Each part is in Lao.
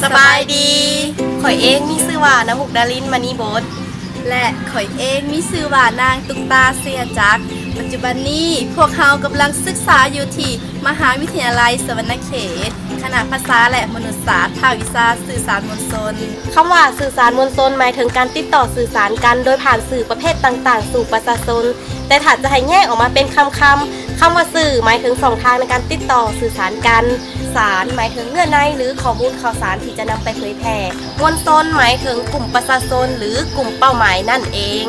ສະບາຍດີ ຂ້ອຍເອງມີຊື່ວ່າ ນາມຸກດາລິນ ມະນີບົດ ແລະ ຂ້ອຍເອງມີຊື່ວ່າ ນາງຕຸກຕາ ເຊຍຈັກ. ປັດຈຸບັນນີ້ພວກເຮົາກຳລັງສຶກສາຢູ່ທີ່ມະຫາວິທະຍາໄລສະຫວັນນະເຂດ ຄະນະພາສາ ແລະ ມະນຸດສາດ ພາກວິຊາສື່ສານມວນຊົນ. ຄຳວ່າສື່ສານມວນຊົນ ໝາຍເຖິງການຕິດຕໍ່ສື່ສານກັນໂດຍຜ່ານສື່ປະເພດຕ່າງໆສູ່ປະຊາຊົນ, ແຕ່ຖ້າຈະໃຫ້ແຍກອອກມາເປັນຄຳໆ, ຄຳວ່າສື່ໝາຍເຖິງຊ່ອງທາງໃນການຕິດຕໍ່ສື່ສານກັນ, ສານໝາຍເຖິງເນື້ອໃນ ຫຼື ຂໍ້ມູນຂ່າວສານທີ່ຈະນຳໄປເຜີຍແຜ່, ມວນຊົນໝາຍເຖິງກຸ່ມປະຊາຊົນ ຫຼື ກຸ່ມເປົ້າໝາຍນັ້ນເອງ.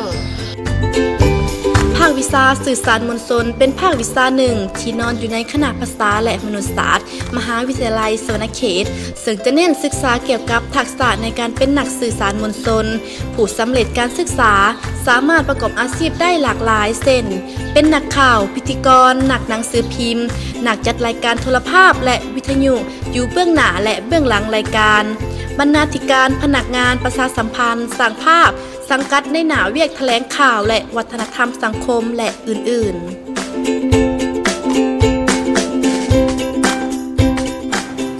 ພາກວິຊາສື່ສານມວນຊົນ ເປັນພາກວິຊາໜຶ່ງທີ່ນອນຢູ່ໃນຄະນະພາສາ ແລະ ມະນຸດສາດ ມະຫາວິທະຍາໄລສະຫວັນນະເຂດ, ເຊິ່ງຈະເນັ້ນສຶກສາກ່ຽວກັບທັກສະໃນການເປັນນັກສື່ສານມວນຊົນ. ຜູ້ສຳເລັດການສຶກສາສາມາດປະກອບອາຊີບໄດ້ຫຼາກຫຼາຍ ເຊັ່ນ ເປັນນັກຂ່າວ, ພິທີກອນ, ນັກໜັງສືພິມ, ນັກຈັດລາຍການໂທລະພາບ ແລະ ວິທະຍຸ ຢູ່ເບື້ອງໜ້າ ແລະ ເບື້ອງຫຼັງລາຍການ, ບັນນາທິການ, ພະນັກງານປະຊາສຳພັນ, ຊ່າງພາບ, ສັງກັດໃນໜ້າວຽກຖະແຫຼງຂ່າວ ແລະ ວັດທະນະທຳສັງຄົມ ແລະ ອື່ນໆ.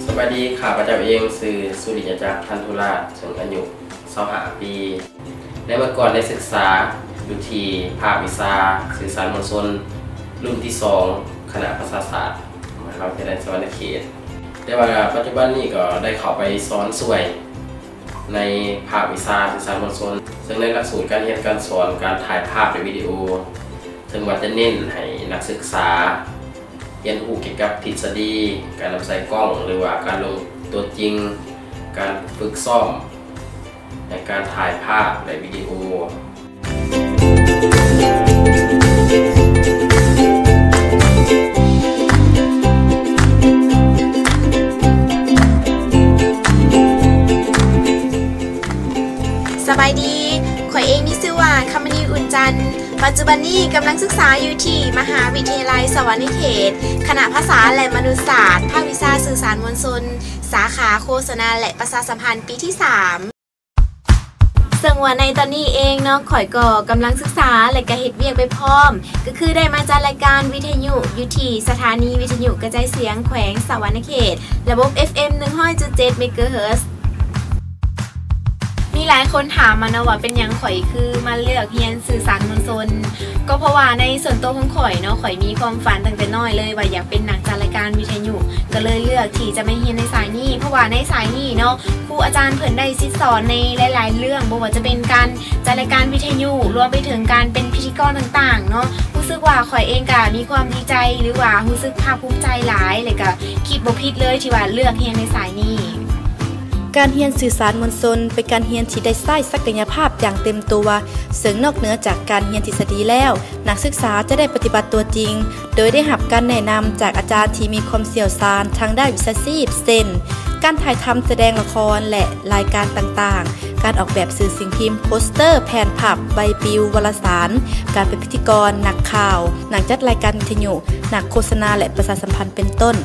ສະບາຍດີ, ຂ້າພະເຈົ້າເອງຊື່ ສຸລິຍະຈັກ ພັນທຸລາດ ເຊິ່ງອາຍຸຊາວຫ້າປີ ແລະ ເມື່ອກ່ອນໄດ້ສຶກສາຢູ່ທີ່ພາກວິຊາສື່ສານມວນຊົນ ລຸ້ນທີສອງ ຄະນະພາສາສາດ ມະຫາວິທະຍາໄລສະຫວັນນະເຂດ, ແຕ່ວ່າປັດຈຸບັນນີ້ກໍໄດ້ເຂົ້າໄປສອນຊ່ວຍ ໃນພາກວິຊາສື່ສານມວນຊົນ, ເຊິ່ງໃນຫຼັກສູດການຮຽນການສອນ ການຖ່າຍພາບ ແລະ ວິດີໂອ ເຊິ່ງວ່າຈະເນັ້ນໃຫ້ນັກສຶກສາຮຽນຮູ້ກ່ຽວກັບທິດສະດີ ການນຳໃຊ້ກ້ອງ ຫຼືວ່າການລົງຕົວຈິງ, ການຝຶກຊ້ອມໃນການຖ່າຍພາບ ແລະ ວິດີໂອ. ສະບາຍດີ, ຂ້ອຍເອງມີຊື່ວ່າ ຄຳມະນີ ອຸ່ນຈັນ. ປັດຈຸບັນນີ້ກຳລັງສຶກສາຢູ່ທີ່ມະຫາວິທະຍາໄລສະຫວັນນະເຂດ ຄະນະພາສາ ແລະ ມະນຸດສາດ ພາກວິຊາສື່ສານມວນຊົນ ສາຂາໂຄສະນາ ແລະ ປະຊາສຳພັນ ປີທີສາມ. ເຊິ່ງວ່າໃນຕອນນີ້ເອງເນາະ ຂ້ອຍກໍກຳລັງສຶກສາ ແລະ ກະເຮັດວຽກໄປພ້ອມ, ກໍຄືໄດ້ມາຈັດລາຍການວິທະຍຸຢູ່ທີ່ສະຖານີວິທະຍຸກະຈາຍສຽງແຂວງສະຫວັນນະເຂດ ລະບົບ ເອັຟເອັມ ໜຶ່ງຮ້ອຍຈຸດເຈັດ ເມກາເຮີດ. ມີຫຼາຍຄົນຖາມມາເນາະວ່າເປັນຫຍັງຂ້ອຍຄືມາເລືອກຮຽນສື່ສານມວນຊົນ, ກໍເພາະວ່າໃນສ່ວນຕົວຂອງຂ້ອຍເນາະ ຂ້ອຍມີຄວາມຝັນຕັ້ງແຕ່ນ້ອຍເລີຍວ່າຢາກເປັນນັກຈັດລາຍການວິທະຍຸ, ກໍເລີຍເລືອກທີ່ຈະມາຮຽນໃນສາຍນີ້, ເພາະວ່າໃນສາຍນີ້ເນາະ ຄູອາຈານເພິ່ນໄດ້ສິດສອນໃນຫຼາຍໆເລື່ອງ, ບໍ່ວ່າຈະເປັນການຈັດລາຍການວິທະຍຸ, ລວມໄປເຖິງການເປັນພິທີກອນຕ່າງໆເນາະ. ຮູ້ສຶກວ່າຂ້ອຍເອງກະມີຄວາມດີໃຈ ຫຼືວ່າຮູ້ສຶກພາກພູມໃຈຫຼາຍ ແລະກະຄິດບໍ່ຜິດເລີຍທີ່ວ່າເລືອກຮຽນໃນສາຍນີ້. ການຮຽນສື່ສານມວນຊົນເປັນການຮຽນທີ່ໄດ້ໃຊ້ສັກກະຍະພາບຢ່າງເຕັມຕົວ, ເຊິ່ງນອກເໜືອຈາກການຮຽນທິດສະດີແລ້ວ, ນັກສຶກສາຈະໄດ້ປະຕິບັດຕົວຈິງ ໂດຍໄດ້ຮັບການແນະນຳຈາກອາຈານທີ່ມີຄວາມຊ່ຽວຊານທາງດ້ານວິຊາຊີບ ເຊັ່ນ ການຖ່າຍທຳສະແດງລະຄອນ ແລະ ລາຍການຕ່າງໆ, ການອອກແບບສື່ສິ່ງພິມ, ໂປສເຕີ, ແຜ່ນພັບ, ໃບປິວ, ວາລະສານ, ການເປັນພິທີກອນ, ນັກຂ່າວ, ນັກຈັດລາຍການວິທະຍຸ, ນັກໂຄສະນາ ແລະ ປະຊາສຳພັນ ເປັນຕົ້ນ.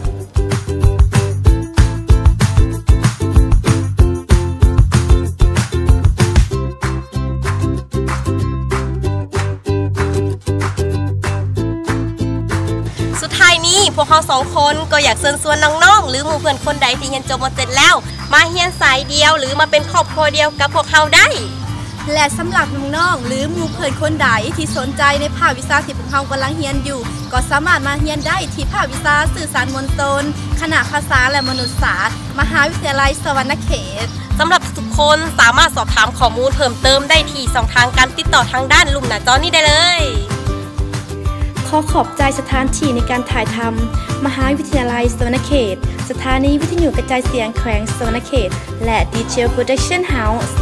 ສຸດທ້າຍນີ້ ພວກເຮົາສອງຄົນກໍຢາກເຊີນຊວນນ້ອງໆ ຫຼື ໝູ່ເພື່ອນຄົນໃດທີ່ຮຽນຈົບ ມ.ເຈັດ ແລ້ວ ມາຮຽນສາຍດຽວ ຫຼື ມາເປັນຄອບຄົວດຽວກັບພວກເຮົາໄດ້. ແລະ ສຳລັບນ້ອງໆ ຫຼື ໝູ່ເພື່ອນຄົນໃດທີ່ສົນໃຈໃນພາກວິຊາທີ່ພວກເຮົາກຳລັງຮຽນຢູ່ ກໍສາມາດມາຮຽນໄດ້ທີ່ພາກວິຊາສື່ສານມວນຊົນ ຄະນະພາສາ ແລະ ມະນຸດສາດ ມະຫາວິທະຍາໄລສະຫວັນນະເຂດ. ສຳລັບທຸກໆຄົນສາມາດສອບຖາມຂໍ້ມູນເພີ່ມເຕີມໄດ້ທີ່ຊ່ອງທາງການຕິດຕໍ່ທາງດ້ານລຸ່ມໜ້າຈໍນີ້ໄດ້ເລີຍ. ຂໍຂອບໃຈສະຖານທີ່ໃນການຖ່າຍທຳ ມະຫາວິທະຍາໄລສະຫວັນນະເຂດ, ສະຖານີວິທະຍຸກະຈາຍສຽງແຂວງສະຫວັນນະເຂດ ແລະ Detail Production House.